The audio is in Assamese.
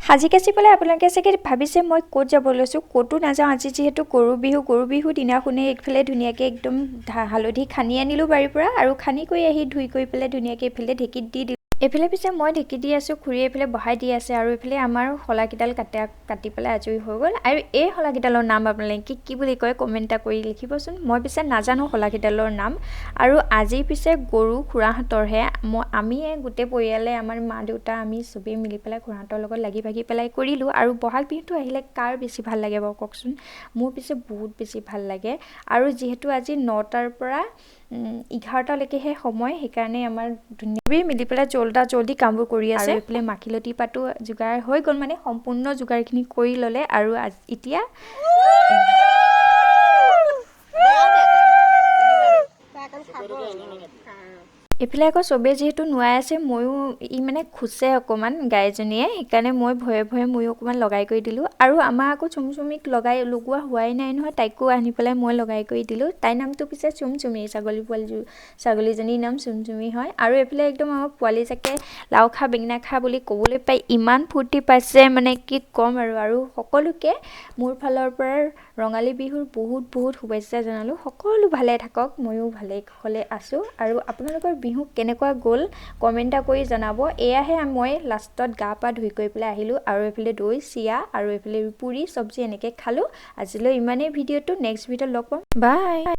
সাজি কাচি পেলাই আপোনালোকে চাগে ভাবিছে মই ক'ত যাব লৈছোঁ। ক'তো নাযাওঁ। আজি যিহেতু গৰু বিহু, গৰু বিহু দিনাখনেই এইফালে ধুনীয়াকৈ একদম হালধি খান্দি আনিলোঁ বাৰীৰ পৰা আৰু খান্দি কৰি আহি ধুই কৰি পেলাই ধুনীয়াকৈ এইফালে ঢেঁকীত দি দিলোঁ। এইফালে পিছে মই ঢেঁকী দি আছোঁ, খুৰীয়ে এইফালে বহাই দি আছে আৰু এইফালে আমাৰ শলাকেইডাল কাটি পেলাই আজৰি হৈ গ'ল। আৰু এই শলাকেইডালৰ নাম আপোনালোকে কি বুলি কয়, কমেণ্ট এটা কৰি লিখিবচোন। মই পিছে নাজানো শলাকেইডালৰ নাম। আৰু আজি পিছে গৰু খুৰাহঁতৰহে, আমি গোটেই পৰিয়ালে, আমাৰ মা দেউতা আমি চবেই মিলি পেলাই খুৰাহঁতৰ লগত লাগি ভাগি পেলাই কৰিলোঁ। আৰু বহাগ বিহুটো আহিলে কাৰ বেছি ভাল লাগে বাৰু কওকচোন? মোৰ পিছে বহুত বেছি ভাল লাগে। আৰু যিহেতু আজি 9টাৰ পৰা 11টালৈকেহে সময়, সেইকাৰণে আমাৰ ধুনীয়াকৈ মিলি পেলাই জল্দা জল্দি কামবোৰ কৰি আছে। এইফালে মাখিলতী পাতো যোগাৰ হৈ গ'ল, মানে সম্পূৰ্ণ যোগাৰখিনি কৰি ল'লে। আৰু এতিয়া এইফালে আকৌ চবেই যিহেতু নোৱাই আছে, ময়ো ই মানে খুচে অকণমান গাইজনীয়ে, সেইকাৰণে মই ভয়ে ভয়ে ময়ো অকণমান লগাই কৰি দিলোঁ। আৰু আমাৰ আকৌ চুমচুমিক লগোৱা হোৱাই নাই নহয়, তাইকো আনি পেলাই মই লগাই কৰি দিলোঁ। তাইৰ নামটো পিছে চুমচুমি, ছাগলী পোৱালি, ছাগলীজনীৰ নাম চুমচুমি হয়। আৰু এইফালে একদম আমাৰ পোৱালীজাকে লাও খা বেঙেনা খা বুলি ক'বলৈ পাই ইমান ফূৰ্তি পাইছে, মানে কি ক'ম আৰু। আৰু সকলোকে মোৰ ফালৰ পৰা ৰঙালী বিহুৰ বহুত বহুত শুভেচ্ছা জনালোঁ। সকলো ভালে থাকক, ময়ো ভালে কুশলে আছোঁ। আৰু আপোনালোকৰ বিহু কেনেকুৱা গ'ল, কমেণ্ট এটা কৰি জনাব। এয়াহে মই লাষ্টত গা পা ধুই কৰি পেলাই আহিলোঁ আৰু এইফালে দৈ চিৰা আৰু এইফালে পুৰি চব্জি এনেকৈ খালোঁ। আজিলৈ ইমানেই ভিডিঅ'টো, নেক্সট ভিডিঅ'ত লগ পাম, বাই।